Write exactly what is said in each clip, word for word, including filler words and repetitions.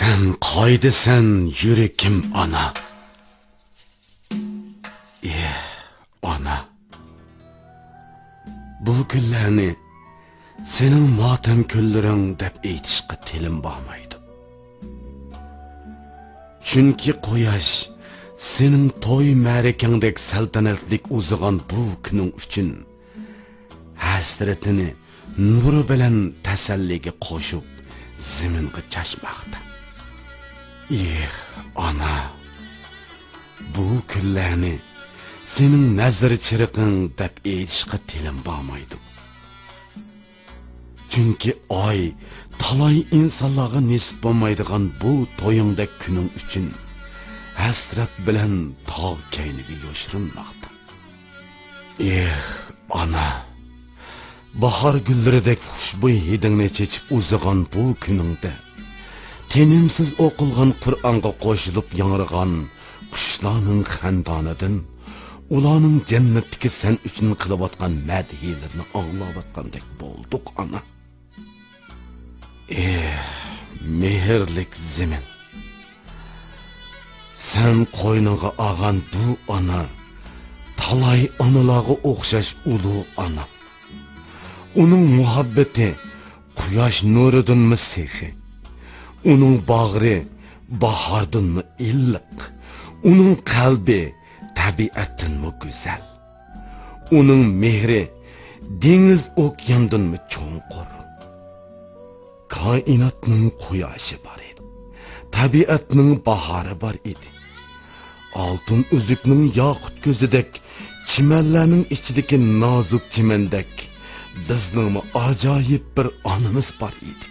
سەن قايدىسەن، يۈرىكىم ئانا؟ ئېھ، ئانا. بۇ كۈنلەرنى سېنىڭ ماتەم كۈنلىرىڭ دەپ ئېيتىشقا تىلىم بارمايدۇ. چۈنكى قۇياش سېنىڭ توي مەرىكەڭدەك سەلتەنەتلىك ئۇزىغان بۇ كۈنۈڭ ئۈچۈن ھەسرىتىنى نۇرى بىلەن تەسەللىگە قوشۇپ زېمىنغا چاچماقتا. ئېھ، ئانا، بۇ كۈنلەرنى سېنىڭ نەزىر چىرىقىڭ دەپ ئېيتىشقا تىلىم بارمايدۇ. چۈنكى ئاي تالاي ئىنسانلارغا نېسىپ بولمايدىغان بۇ تويۇڭدەك كۈنۈڭ ئۈچۈن ھەسرەت بىلەن تاغ كەينىگە يوشۇرۇنماقتا. ئېھ، ئانا، باھار گۈللىرىدەك خۇشبۇي ھىدىڭنى چېچىپ ئۇزىغان بۇ كۈنۈڭدە، تىنىمسىز ئوقۇلغان قۇرئانغا قوشۇلۇپ ياڭرىغان قۇشلارنىڭ خەندانىدىن، ئۇلارنىڭ جەننەتتىكى سەن ئۈچۈن قىلىۋاتقان مەدھىيلىرىنى ئاڭلاۋاتقاندەك بولدۇق، ئانا. ئېھ، مېھىرلىك زېمىن! سەن قوينۇڭغا ئالغان بۇ ئانا، تالاي ئانىلارغا ئوخشاش ئۇلۇغ ئانا. ئۇنىڭ مۇھەببىتى قۇياش نۇرىدىنمۇ سېخىي. ئۇنىڭ باغرى باھاردىنمۇ ئىللىق. ئۇنىڭ قەلبى تەبىئەتتىنمۇ گۈزەل. ئۇنىڭ مېھرى دېڭىز ئوكياندىنمۇ چوڭقۇر. كائىناتنىڭ قۇياشى بار ئىدى. تەبىئەتنىڭ باھارى بار ئىدى. ئالتۇن ئۈزۈكنىڭ ياقۇت كۆزىدەك، چىمەنلەرنىڭ ئىچىدىكى نازۇك چىمەندەك بىزنىڭمۇ ئاجايىپ بىر ئانىمىز بار ئىدى.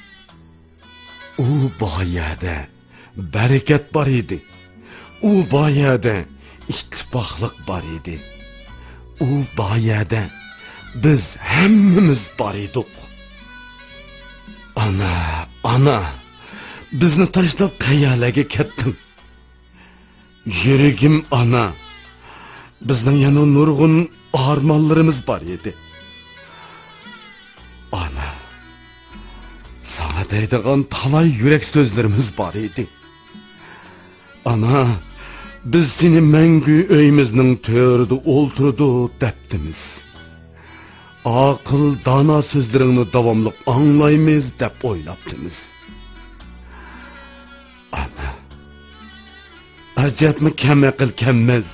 ئۇ بار يەردە بەرىكەت بار ئىدى. ئۇ بار يەردە ئىتتىپاقلىق بار ئىدى. ئۇ بار يەردە بىز ھەممىمىز بار ئىدۇق. ئانا، ئانا، بىزنى تاشلاپ قەيەرلەرگە كەتتىڭ؟ يۈرىكىم ئانا، بىزنىڭ يەنە نۇرغۇن ئارمانلىرىمىز بار ئىدى. ئانا، ساڭا دەيدىغان تالاي يۈرەك سۆزلىرىمىز بار ئىدى. ئانا، بىز سېنى مەڭگۈ ئۆيىمىزنىڭ تۆرىدە ئولتۇرىدۇ دەپتىمىز. ئاقىل، دانا سۆزلىرىڭنى داۋاملىق ئاڭلايمىز دەپ ئويلاپتىمىز. ئانا، ئەجەبمۇ كەم ئەقىل كەممىز.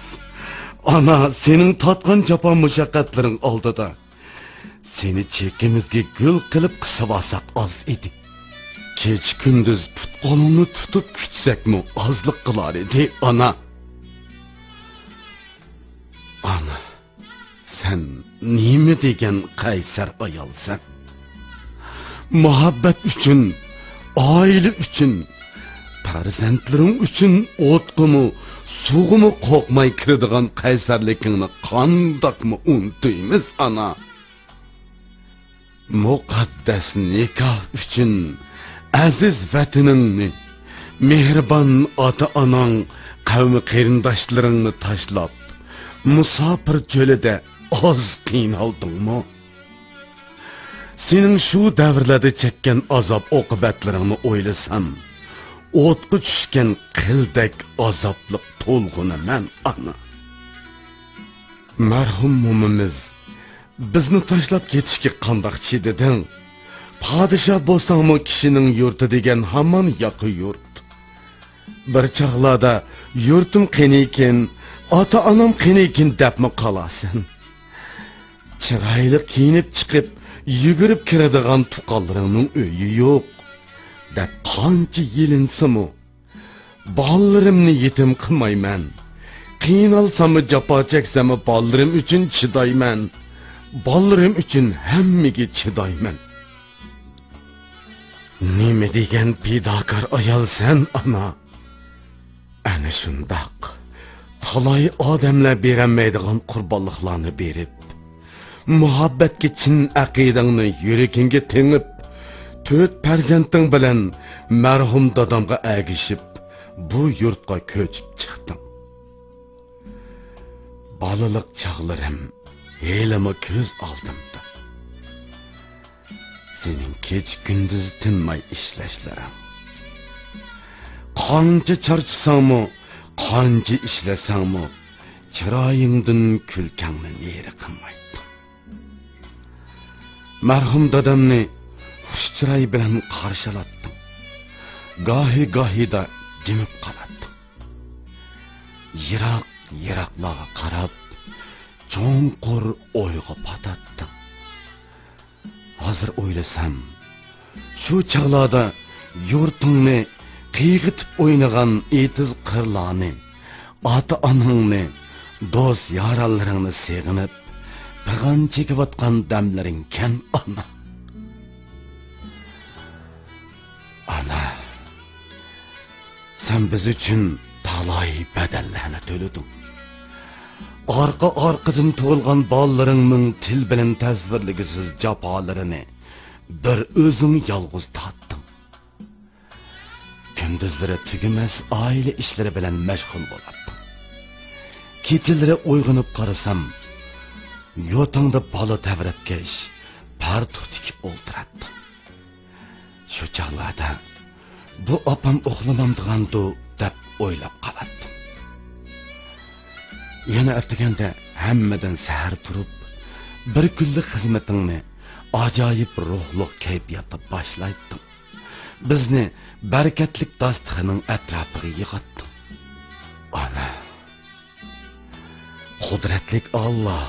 ئانا، سېنىڭ تارتقان جاپا مۇشەققەتلىرىڭ ئالدىدا سېنى چېكىمىزگە گۈل قىلىپ قىسىۋالساق ئاز ئىدى. كېچە كۈندۈز پۇت-قولۇڭنى تۇتۇپ كۈتسەكمۇ ئازلىق قىلار ئىدى، ئانا. ئانا، سەن نېمە دېگەن قەيسەر ئايالسەن! مۇھەببەت ئۈچۈن، ئائىلە ئۈچۈن، پەرزەنتلىرىڭ ئۈچۈن ئوتقىمۇ، سۇغىمۇ قورقماي كىرىدىغان قەيسەرلىكىڭنى قانداقمۇ ئۇنتۇيمىز، ئانا؟ مۇقەددەس نىكاھ ئۈچۈن ئەزىز ۋەتىنىڭنى، مېھرىبان ئاتا-ئاناڭ، قەۋم-قېرىنداشلىرىڭنى تاشلاپ، مۇساپىر چۆلىدە ئاز قىينالدىڭمۇ؟ سېنىڭ شۇ دەۋرلەردە چەككەن ئازاب-ئوقۇبەتلىرىڭنى ئويلىسام، ئوتقا چۈشكەن قىلدەك ئازابلىق تولغىنىمەن، ئانا. مەرھۇم مومىمىز بىزنى تاشلاپ كېتىشكە قانداق چىدىدىڭ؟ پادىشاھ بولساڭمۇ، كىشىنىڭ يۇرتى دېگەن ھامان ياقا يۇرت. بىر چاغلاردا يۇرتۇم قېنىكىن، ئاتا-ئانام قېنىكىن دەپمۇ قالارسەن. چىرايلىق كىيىنىپ چىقىپ، يۈگۈرۈپ كىرىدىغان تۇغقانلىرىڭنىڭ ئۆيى يوق، دەپ قانچە يېلىنسىمۇ، بالىلىرىمنى يېتىم قىلمايمەن. قىينالساممۇ، جاپا چەكسەممۇ، بالىلىرىم ئۈچۈن چىدايمەن. بالىلىرىم ئۈچۈن ھەممىگە چىدايمەن. نېمە دېگەن پىداكار ئايالسەن، ئانا! ئەنە شۇنداق، تالاي ئادەملەر بېرەلمەيدىغان قۇربانلىقلارنى بېرىپ، مۇھەببەتكە چىن ئەقىدەڭنى يۈرىكىڭگە تېڭىپ، تۆت پەرزەنتىڭ بىلەن مەرھۇم دادامغا ئەگىشىپ، بۇ يۇرتقا كۆچۈپ چىقتىڭ. بالىلىق چاغلىرىم ھېلىمۇ كۆز ئالدىمدا. سېنىڭ كېچە-كۈندۈز تىنماي ئىشلەشلىرىڭ، قانچە چارچىساڭمۇ، قانچە ئىشلەتسەڭمۇ، چىرايىڭدىن كۈلكەڭنى نېرى قىلمايتتىڭ. مەرھۇم دادامنى خۇش چىراي بىلەن قارشى ئالاتتىڭ. گاھى-گاھىدا جىمىپ قالاتتىڭ. يىراق-يىراقلارغا قاراپ، چوڭقۇر ئويغا پاتاتتىڭ. ھازىر ئويلىسام، شۇ چاغلاردا يۇرتۇڭنى قىيغىتىپ ئوينىغان ئېتىز-قىرلارنى، ئاتا-ئاناڭنى، دوست-يارەنلىرىڭنى سېغىنىپ، پىغان چېكىۋاتقان دەملىرىڭكەن، ئانا. ئانا، سەن بىز ئۈچۈن تالاي بەدەللەرنى تۆلىدىڭ. ئارقا-ئارقىدىن تۇغۇلغان بالىلىرىڭنىڭ تىل بىلەن تەسۋىرلىگۈسىز جاپالىرىنى بىر ئۆزۈڭ يالغۇز تارتتىڭ. كۈندۈزلىرى تۈگىمەس ئائىلە ئىشلىرى بىلەن مەشغۇل بولاتتىڭ. كېچىلىرى ئويغىنىپ قارىسام، يوتاڭدا بالا تەۋرەتكەچ، پارتۇق تىكىپ ئولتۇراتتىڭ. شۇ چاغلاردا، «بۇ ئاپام ئۇخلىمامدىغاندۇ؟» دەپ ئويلاپ قالاتتىم. يەنە ئەتىگەندە ھەممىدىن سەھەر تۇرۇپ، بىر كۈنلۈك خىزمىتىڭنى ئاجايىپ روھلۇق كەيپىياتتا باشلايتتىڭ. بىزنى بەرىكەتلىك داستىخىنىڭ ئەتراپىغا يىغاتتىڭ. ئانا، قۇدرەتلىك ئاللا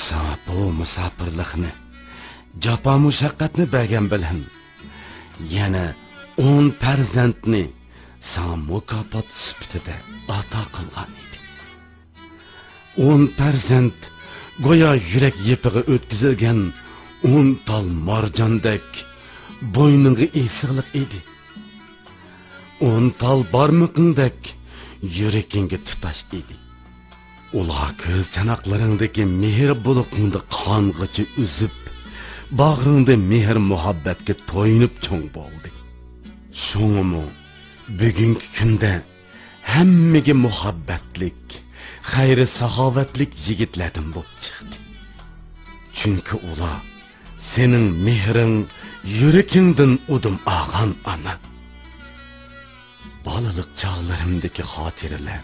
ساڭا بۇ مۇساپىرلىقنى، جاپا-مۇشەققەتنى بەرگەن بىلەن، يەنە ئون پەرزەنتنى ساڭا مۇكاپات سۈپىتىدە ئاتا قىلغان ئىدى. ئون پەرزەنت گويا يۈرەك يېپىغا ئۆتكۈزۈلگەن ئون تال مارجاندەك بوينۇڭغا ئېسىقلىق ئىدى. ئون تال بارمىقىڭدەك يۈرىكىڭگە تۇتاش ئىدى. ئۇلار كۆز چاناقلىرىڭدىكى مېھىر بۇلىقىڭدا قانغىچە ئۈزۈپ، باغرىڭدا مېھىر-مۇھەببەتكە تويۇنۇپ چوڭ بولدى. شۇڭىمۇ بۈگۈنكى كۈندە ھەممىگە مۇھەببەتلىك، خەير-ساخاۋەتلىك يىگىتلەردىن بولۇپ چىقتى. چۈنكى ئۇلار سېنىڭ مېھرىڭ يۈرىكىڭدىن ئۇدۇم ئالغان، ئانا. بالىلىق چاغلىرىمدىكى خاتىرىلەر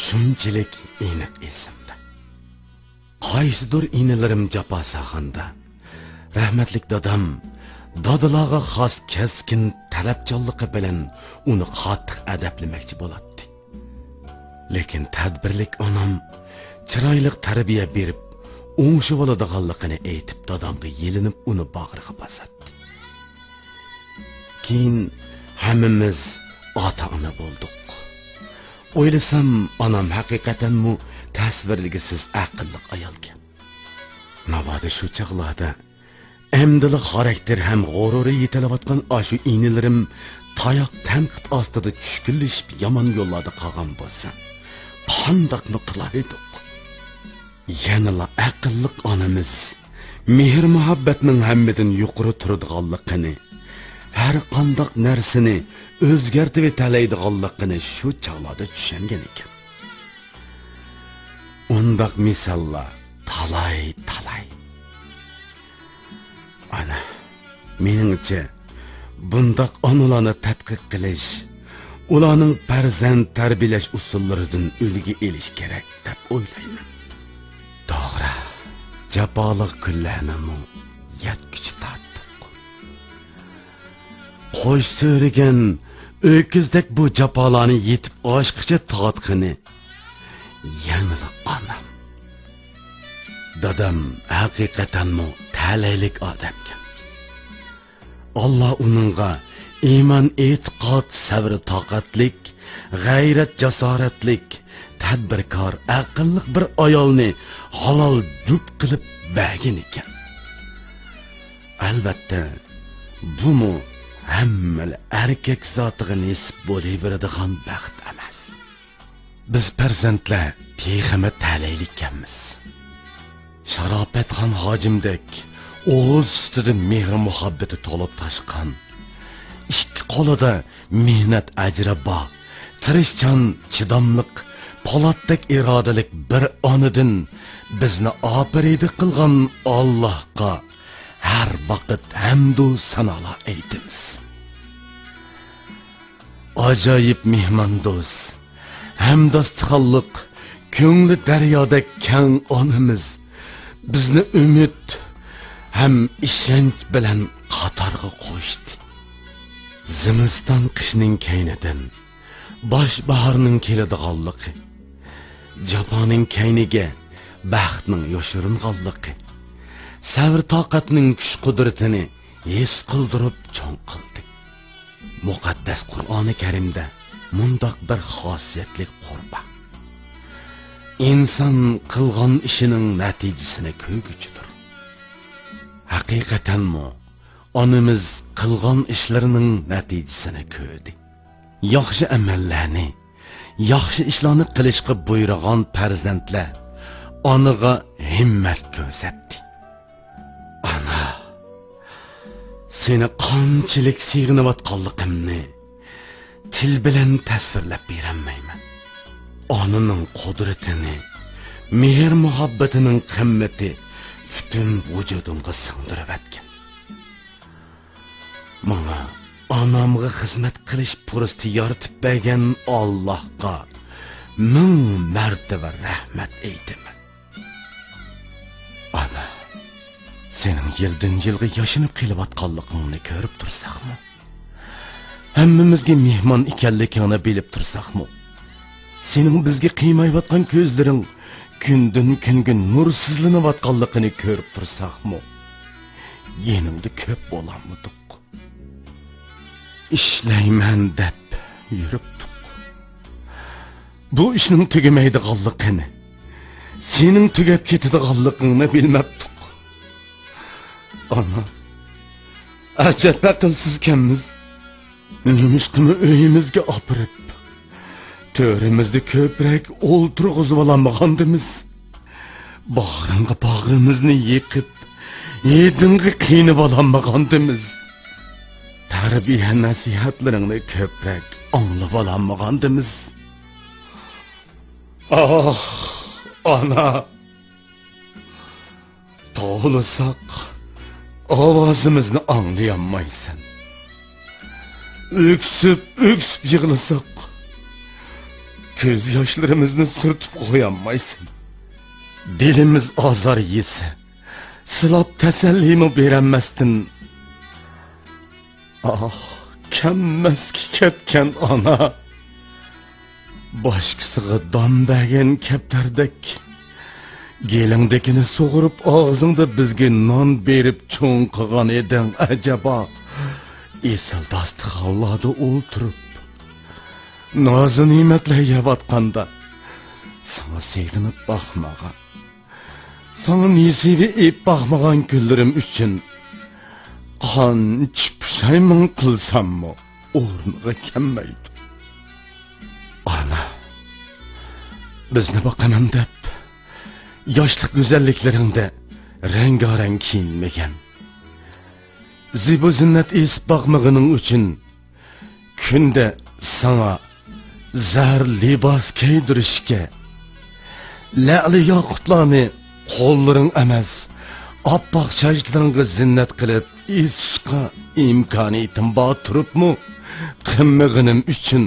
شۇنچىلىك ئېنىق ئېسىمدە. قايسىدۇر ئىنىلىرىم جاپا ساغاندا، رەھمەتلىك دادام دادىلارغا خاس كەسكىن تەلەپچانلىقى بىلەن ئۇنى قاتتىق ئەدەپلىمەكچى بولاتتى. لېكىن تەدبىرلىك ئانام چىرايلىق تەربىيە بېرىپ، ئوڭشىۋالىدىغانلىقىنى ئېيتىپ، دادامغا يېلىنىپ، ئۇنى باغرىغا باساتتى. كېيىن ھەممىمىز ئاتا-ئانا بولدۇق. ئويلىسام، ئانام ھەقىقەتەنمۇ تەسۋىرلىگۈسىز ئەقىللىق ئايالكەن. ناۋادا شۇ چاغلاردا ئەمدىلا خاراكتېر ھەم غۇرۇرى يېتىلىۋاتقان ئاشۇ ئىنىلىرىم تاياق تەنقىد ئاستىدا چۈشكۈنلىشىپ يامان يوللاردا قالغان بولسا، قانداقمۇ قىلار ئىدۇق؟ يەنىلا ئەقىللىق ئانىمىز مېھىر-مۇھەببەتنىڭ ھەممىدىن يۇقىرى تۇرىدىغانلىقىنى، ھەر قانداق نەرسىنى ئۆزگەرتىۋېتەلەيدىغانلىقىنى شۇ چاغلاردا چۈشەنگەن ئىكەن. ئۇنداق مىساللار تالاي-تالاي. ئانا، مېنىڭچە، بۇنداق ئانىلارنى تەتقىق قىلىش، ئۇلارنىڭ پەرزەنت تەربىيەلەش ئۇسۇللىرىدىن ئۈلگە ئېلىش كېرەك، دەپ ئويلايمەن. توغرا، جاپالىق كۈنلەرنىمۇ يەتكۈچە تارتتۇق. قوش سۆرىگەن ئۆكۈزدەك بۇ جاپالارنى يېتىپ ئاشقىچە تارتقىنى يەنىلا ئانام. دادام ھەقىقەتەنمۇ تەلەيلىك ئادەمكەن. ئاللا ئۇنىڭغا ئىمان، ئېتىقاد، سەۋر، تاقەتلىك، غەيرەت، جاسارەتلىك، تەدبىركار، ئەقىللىق بىر ئايالنى ھالال جۈپ قىلىپ بەرگەن ئىكەن. ئەلۋەتتە، بۇمۇ ھەممىلا ئەركەك زاتىغا نېسىپ بولۇۋېرىدىغان بەخت ئەمەس. بىز پەرزەنتلەر تېخىمۇ تەلەيلىككەنمىز. شاراپەتخان ھاجىمدەك ئوغۇز سۈتىدە مېھىر-مۇھەببىتى تولۇپ تاشقان، ئىككى قولىدا مېھنەت ئەجرى بار، تىرىشچان، چىداملىق، پولاتتەك ئىرادىلىك بىر ئانىدىن بىزنى ئاپىرىدە قىلغان ئاللاھقا ھەر ۋاقىت ھەمدۇ سانالار ئېيتىمىز. ئاجايىپ مېھماندوست، ھەمداستىخانلىق، كۆڭلى دەريادەك كەڭ ئانىمىز بىزنى ئۈمىد ھەم ئىشەنچ بىلەن قاتارغا قوشتى. زىمىستان قىشنىڭ كەينىدىن باش باھارنىڭ كېلىدىغانلىقى، جاپانىڭ كەينىگە بەختنىڭ يوشۇرۇنغانلىقى، سەۋر-تاقەتنىڭ كۈچ-قۇدرىتىنى ھېس قىلدۇرۇپ چوڭ قىلدى. مۇقەددەس قۇرئانى كەرىمدە مۇنداق بىر خاسىيەتلىك قۇر بار: «ئىنسان قىلغان ئىشىنىڭ نەتىجىسىنى كۆرگۈچىدۇر.» ھەقىقەتەنمۇ، ئانىمىز قىلغان ئىشلىرىنىڭ نەتىجىسىنى كۆردى. ياخشى ئەمەللەرنى، ياخشى ئىشلارنى قىلىشقا بۇيرۇغان پەرزەنتلەر ئانىغا ھىممەت كۆرسەتتى. ئانا، سېنى قانچىلىك سېغىنىۋاتقانلىقىمنى تىل بىلەن تەسۋىرلەپ بېرەلمەيمەن. ئانىنىڭ قۇدرىتىنى، مېھىر-مۇھەببىتىنىڭ قىممىتى پۈتۈن ۋۇجۇدۇمغا سىڭدۈرۈۋەتكەن. ماڭا ئانامغا خىزمەت قىلىش پۇرسىتى يارىتىپ بەرگەن ئاللاھقا مىڭ مەرتىۋە رەھمەت ئېيتىمەن. ئانا، سېنىڭ يىلدىن-يىلغا ياشىنىپ قېلىۋاتقانلىقىڭنى كۆرۈپ تۇرساقمۇ، ھەممىمىزگە مېھمان ئىكەنلىكىڭنى بىلىپ تۇرساقمۇ، سېنىڭ بىزگە قىيمايۋاتقان كۆزلىرىڭ كۈندىن-كۈنگە نۇرسىزلىنىۋاتقانلىقىنى كۆرۈپ تۇرساقمۇ، يېنىڭدا كۆپ بولالمىدۇق. ئىشلەيمەن دەپ يۈرۈپتۇق. بۇ ئىشنىڭ تۈگىمەيدىغانلىقىنى، سېنىڭ تۈگەپ كېتىدىغانلىقىڭنى بىلمەپتۇق. ئانا، ئەجەب ئەقىلسىزكەنمىز. نېمىشقىمۇ ئۆيىمىزگە ئاپىرىپ، تۆرىمىزدە كۆپرەك ئولتۇرغۇزۇۋالالمىغاندىمىز؟ باغرىڭغا باغرىمىزنى يېقىپ، ھىدىڭغا قېنىۋالالمىغاندىمىز؟ تەربىيە نەسىھەتلىرىڭنى كۆپرەك ئاڭلىۋالالمىغاندىمىز؟ ئاھ، ئانا! توۋلىساق، ئاۋازىمىزنى ئاڭلىيالمايسەن. ئۆكسۈپ-ئۆكسۈپ يىغلىساق، كۆز ياشلىرىمىزنى سۈرتۈپ قويالمايسەن. دىلىمىز ئازار يېسە، سىلاپ تەسەللىمۇ بېرەلمەستىن، ئاھ، كەممەسكە كەتكەن ئانا! باشقىسىغا دان بەرگەن كەپتەردەك، گېلىڭدىكىنى سۇغۇرۇپ، ئاغزىڭدا بىزگە نان بېرىپ چوڭ قىلغان ئىدىڭ ئەجەبا. ئېسىل داستىخانلاردا ئولتۇرۇپ، نازۇ-نېمەتلەر يەۋاتقاندا، ساڭا سېغىنىپ باقمىغان، ساڭا نېسىۋە ئېلىپ باقمىغان كۈنلىرىم ئۈچۈن قانچە پۇشايمان قىلساممۇ ئورنىغا كەلمەيدۇ. ئانا، بىزنى باقىمەن دەپ، ياشلىق گۈزەللىكلىرىڭدە رەڭگارەڭ كىيىنمىگەن، زىبۇ-زىننەت ئېسىپ باقمىغىنىڭ ئۈچۈن كۈندە ساڭا زەھەر لىباس كىيدۈرۈشكە، لەئلى ياقۇتلارنى قوللىرىڭ ئەمەس، ئاپئاق چاچلىرىڭغا زىننەت قىلىپ ئېسىشقا ئىمكانىيىتىم بار تۇرۇپمۇ، قىلمىغىنىم ئۈچۈن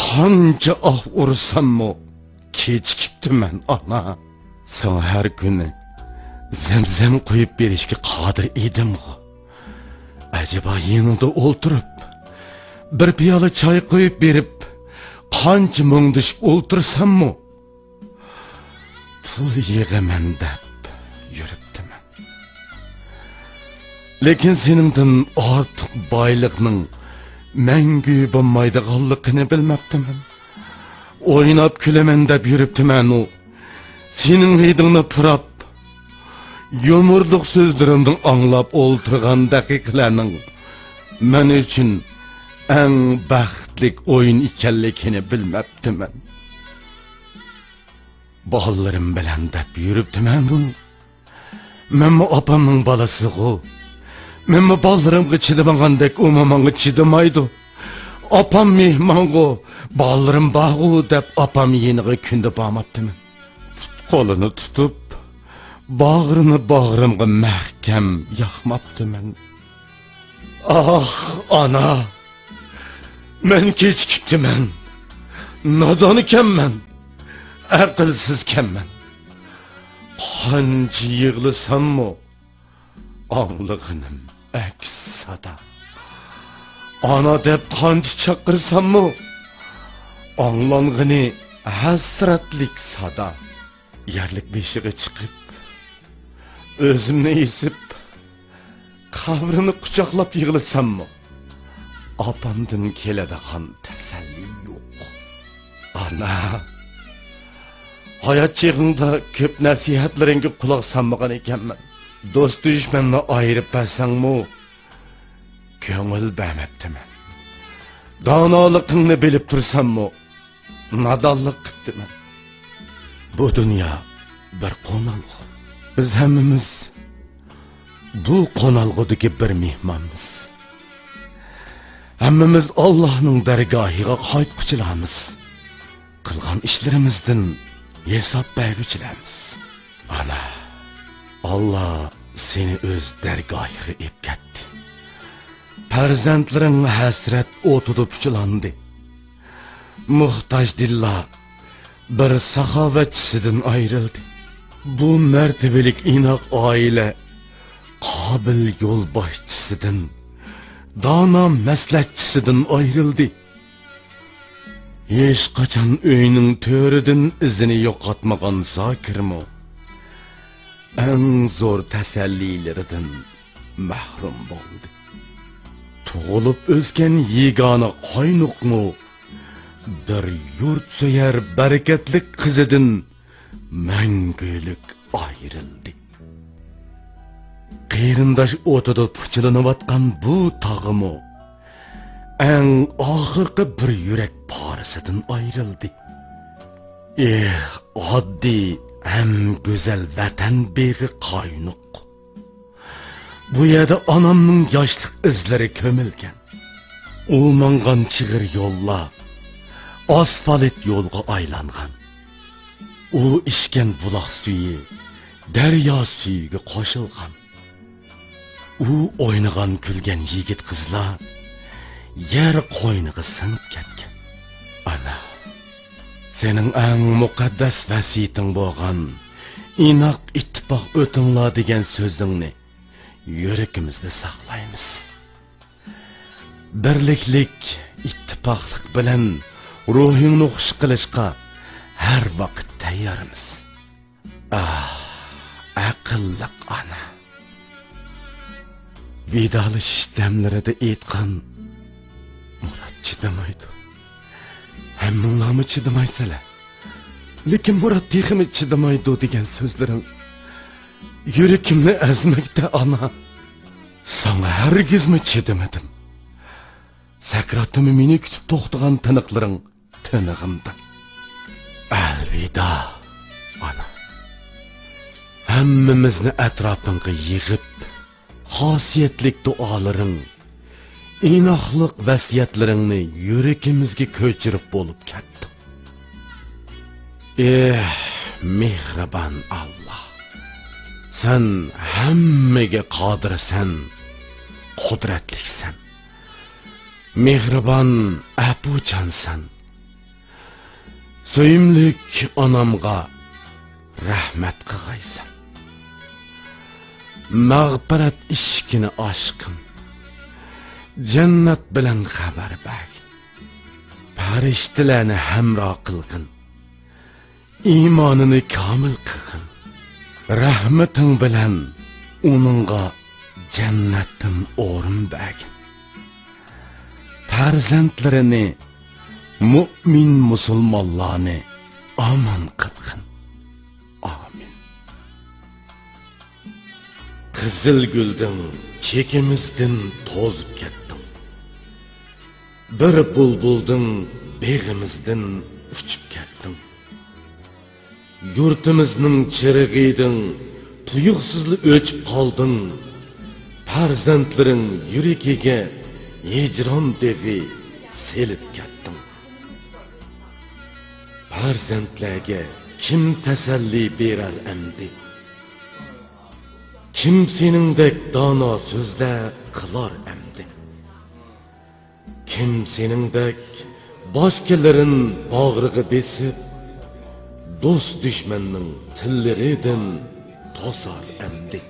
قانچە ئاھ ئۇرساممۇ كېچىكىپتىمەن، ئانا. ساڭا ھەر كۈنى زەمزەم قۇيۇپ بېرىشكە قادىر ئىدىمغۇ؟ ئەجەبا يېنىڭدا ئولتۇرۇپ، بىر پىيالە چاي قۇيۇپ بېرىپ، قانچە مۇڭدىشىپ ئولتۇرساممۇ، پۇل يىغىمەن دەپ يۈرۈپتىمەن. لېكىن سېنىڭدىن ئارتۇق بايلىقنىڭ مەڭگۈ بولمايدىغانلىقىنى بىلمەپتىمەن. ئويناپ كۈلىمەن دەپ يۈرۈپتىمەنۇ، سېنىڭ ھىدىڭنى پۇراپ، يۇمۇرلۇق سۆزلىرىمنى ئاڭلاپ ئولتۇرغان دەقىقىلەرنىڭ مەن ئۈچۈن ئەڭ بەختلىك ئويۇن ئىكەنلىكىنى بىلمەپتىمەن. بالىلىرىم بىلەن دەپ يۈرۈپتىمەنۇ. مەنمۇ ئاپامنىڭ بالىسىغۇ. مەنمۇ بالىلىرىمغا چىدىمىغاندەك ئۇمۇ ماڭا چىدىمايدۇ. ئاپام مېھمانغۇ، بالىلىرىم بارغۇ دەپ ئاپام يېنىغا كۈندە بارماپتىمەن. پۇت قولىنى تۇتۇپ، باغرىنى باغرىمغا مەھكەم ياقماپتىمەن. ئاھ، ئانا! مەن كېچىكىپتىمەن. نادان ئىكەنمەن. ئەقىلسىزكەنمەن. قانچە يىغلىساممۇ، ئاڭلىغىنىم ئەكس سادا. ئانا دەپ قانچە چاقىرساممۇ، ئاڭلانغىنى ھەسرەتلىك سادا. يەرلىك بېشىغا چىقىپ، ئۆزۈمنى ئېسىپ، قەبرىنى قۇچاقلاپ يىغلىساممۇ، ئاپامدىن كېلىدىغان تەسەللى يوق. ئانا، ھايات چېغىڭدا كۆپ نەسىھەتلىرىڭگە قۇلاق سالمىغان ئىكەنمەن. دوست-دۈشمەننى ئايرىپ بەرسەڭمۇ، كۆڭۈل بەرمەپتىمەن. دانالىقىڭنى بىلىپ تۇرساممۇ، نادانلىق قىپتىمەن. بۇ دۇنيا بىر قونالغۇ. بىز ھەممىمىز بۇ قونالغۇدىكى بىر مېھمانمىز. ھەممىمىز ئاللاھنىڭ دەرگاھىغا قايتقۇچىلارمىز. قىلغان ئىشلىرىمىزدىن ھېساب بەرگۈچىلەرمىز. ئانا، ئاللا سېنى ئۆز دەرگاھىغا ئېلىپ كەتتى. پەرزەنتلىرىڭ ھەسرەت ئوتىدا پۇچىلاندى. موھتاج دىللا بىر ساخاۋەتچىسىدىن ئايرىلدى. بۇ مەرتىۋىلىك ئىناق ئائىلە قابىل يولباشچىسىدىن، دانا مەسلىھەتچىسىدىن ئايرىلدى. ھېچقاچان ئۆينىڭ تۆرىدىن ئىزىنى يوقاتمىغان زاكىرمۇ ئەڭ زور تەسەللىلىرىدىن مەھرۇم بولدى. تۇغۇلۇپ ئۆسكەن يېگانە قاينۇقمۇ بىر يۇرتسۆيەر بەرىكەتلىك قىزىدىن مەڭگۈلۈك ئايرىلدى. قېرىنداش ئوتىدا پۇچىلىنىۋاتقان بۇ تاغىمۇ ئەڭ ئاخىرقى بىر يۈرەك پارىسىدىن ئايرىلدى. ئېھ، ئاددىي ھەم گۈزەل ۋەتەن بېغى قاينۇق. بۇ يەردە ئانامنىڭ ياشلىق ئىزلىرى كۆمۈلگەن. ئۇ ماڭغان چىغىر يوللار ئاسفالت يولغا ئايلانغان. ئۇ ئىچكەن بۇلاق سۈيى دەريا سۈيىگە قوشۇلغان. ئۇ ئوينىغان، كۈلگەن يىگىت قىزلار يەر قوينىغا سىڭىپ كەتكەن. ئانا، سېنىڭ ئەڭ مۇقەددەس ۋەسىيىتىڭ بولغان «ئىناق ئىتتىپاق ئۆتۈڭلار» دېگەن سۆزۈڭنى يۈرىكىمىزدە ساقلايمىز. بىرلىكلىك، ئىتتىپاقلىق بىلەن روھىڭنى خۇش قىلىشقا ھەر ۋاقىت تەييارمىز. ئاھ، ئەقىللىق ئانا. ۋىدالىشىش دەملىرىدە ئېيتقان، «مۇرات چىدىمايدۇ. ھەممىڭلارمۇ چىدىمايسىلەر. لېكىن مۇرات تېخىمۇ چىدىمايدۇ» دېگەن سۆزلىرىڭ يۈرىكىمنى ئەزمەكتە، ئانا. ساڭا ھەرگىزمۇ چىدىمىدىم. سەكراتتىمۇ مېنى كۈتۈپ توختىغان تىنىقلىرىڭ تىنىقىمدا. ئەلۋىدا، ئانا. ھەممىمىزنى ئەتراپىڭغا يىغىپ، خاسىيەتلىك دۇئالىرىڭ، ئىناقلىق ۋەسىيەتلىرىڭنى يۈرىكىمىزگە كۆچۈرۈپ بولۇپ كەتتىڭ. ئېھ، مېھرىبان ئاللا! سەن ھەممىگە قادىرسەن، قۇدرەتلىكسەن. مېھرىبان، ئەپۇچانسەن. سۆيۈملۈك ئانامغا رەھمەت قىلغايسەن. مەغپىرەت ئىشىكىنى ئاچقىن. جەننەت بىلەن خەۋەر بەرگىن. پەرىشتىلەرنى ھەمراھ قىلغىن. ئىمانىنى كامىل قىلغىن. رەھمىتىڭ بىلەن ئۇنىڭغا جەننەتتىن ئورۇن بەرگىن. پەرزەنتلىرىنى، مۇئمىن مۇسۇلمانلارنى ئامان قىلغىن. ئامىن. قىزىل گۈلدىڭ چېكىمىزدىن توزۇپ كەتتىڭ. بىر بۇلبۇلدىڭ بېغىمىزدىن ئۇچۇپ كەتتىڭ. يۇرتىمىزنىڭ چىرىغىدىڭ تۇيۇقسىزلا ئۆچۈپ قالدىڭ. پەرزەنتلىرىڭ يۈرىكىگە ھىجران دېغى سېلىپ كەتتىڭ. پەرزەنتلەرگە كىم تەسەللى بېرەر ئەمدى؟ كىم سېنىڭدەك دانا سۆزلەر قىلار ئەمدى؟ كىم سېنىڭدەك باشقىلىرىن باغرىغا بېسىپ، دوست-دۈشمەننىڭ تىللىرىدىن توسار ئەمدى؟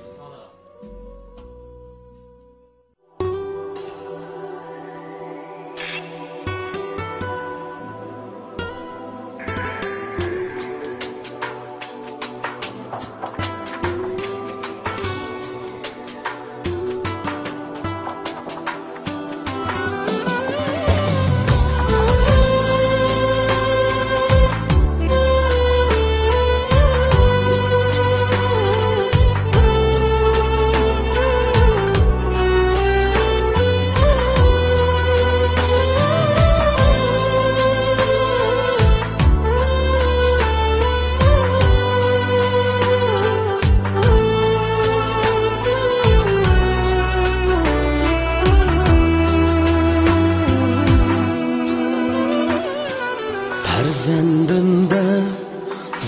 پەرزەندىم دەپ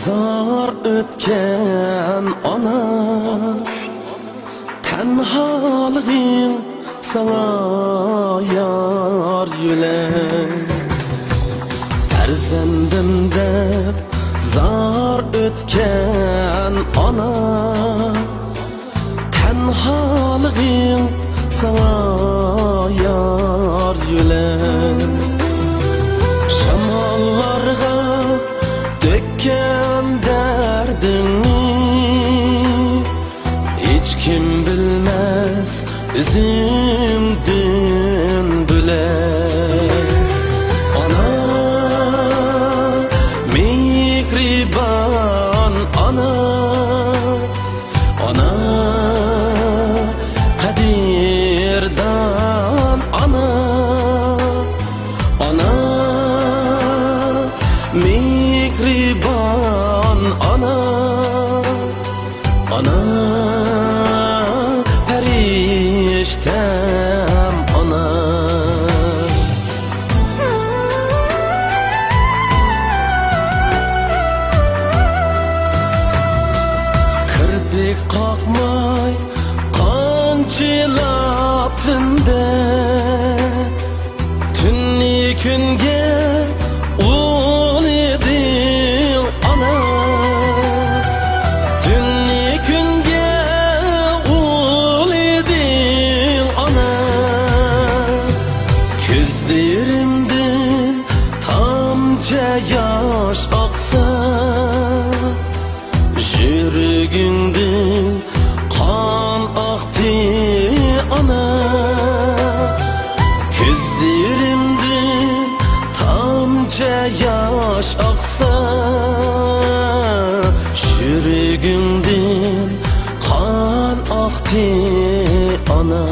زار ئۆتكەن ئانا، تەنھالىقىڭ ساڭا يار يۆلەك. پەرزەندىم دەپ زار ئۆتكەن ئانا، تەنھالىقىڭ ساڭا يار يۆلەك. شاماللارغا تۆككەن دەردىڭنى ھېچكىم بىلمەس ئۆزۈمدىن بۆلەك. ئانا، مېھرىبان ئانا، ئانا، قەدىردان ئانا، ئانا، مېھرىبان ئانا. ئانا، پەرىشتەم ئانا. كىرپىك قاقماي قانچىلاپ تۈندە، تۈننى كۈنگە ئۇلىدىڭ ئانا، تۈننى كۈنگە ئۇلىدىڭ ئانا. كۆزلىرىمدىن تامچە ياش ئاقسا، يۈرىكىڭدىن قان ئاقتى ئانا، كۆزلىرىمدىن تامچە ياش ئاقسا، يۈرىكىڭدىن قان ئاقتى ئانا.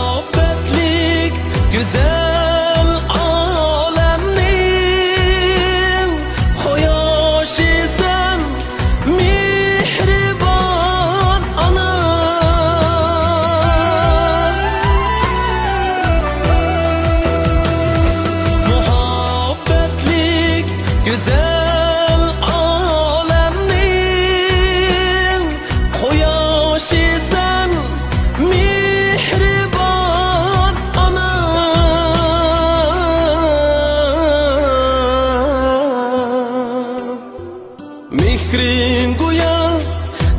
مۇھەببەتلىك گۈزەل ئالەمنىڭ قۇياشى سەن، مېھرىبان ئانا. مۇھەببەتلىك گۈزەل ئالەمنىڭ قۇياشى سەن، مېھرىبان ئانا. مېھرىڭ گويا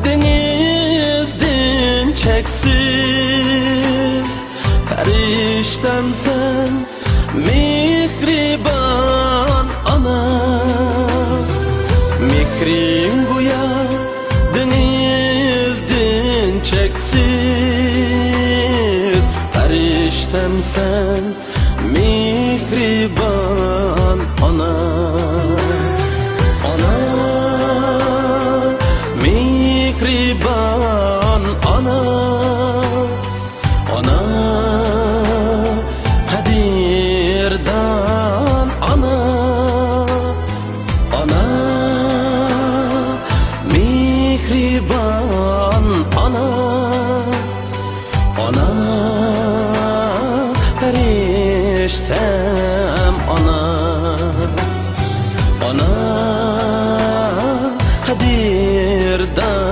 دېڭىزدىن چەكسىز، پەرىشتەمسەن، مېھرىبان ئانا. مېھرىڭ گويا دېڭىزدىن چەكسىز، پەرىشتەمسەن، مېھرىبان ئانا. ئانا، مېھرىبان ئانا. ئانا، قەدىردان ئانا. ئانا، مېھرىبان ئانا، ئانا، پەرىشتەم ئانا، ئانا، قەدىردان.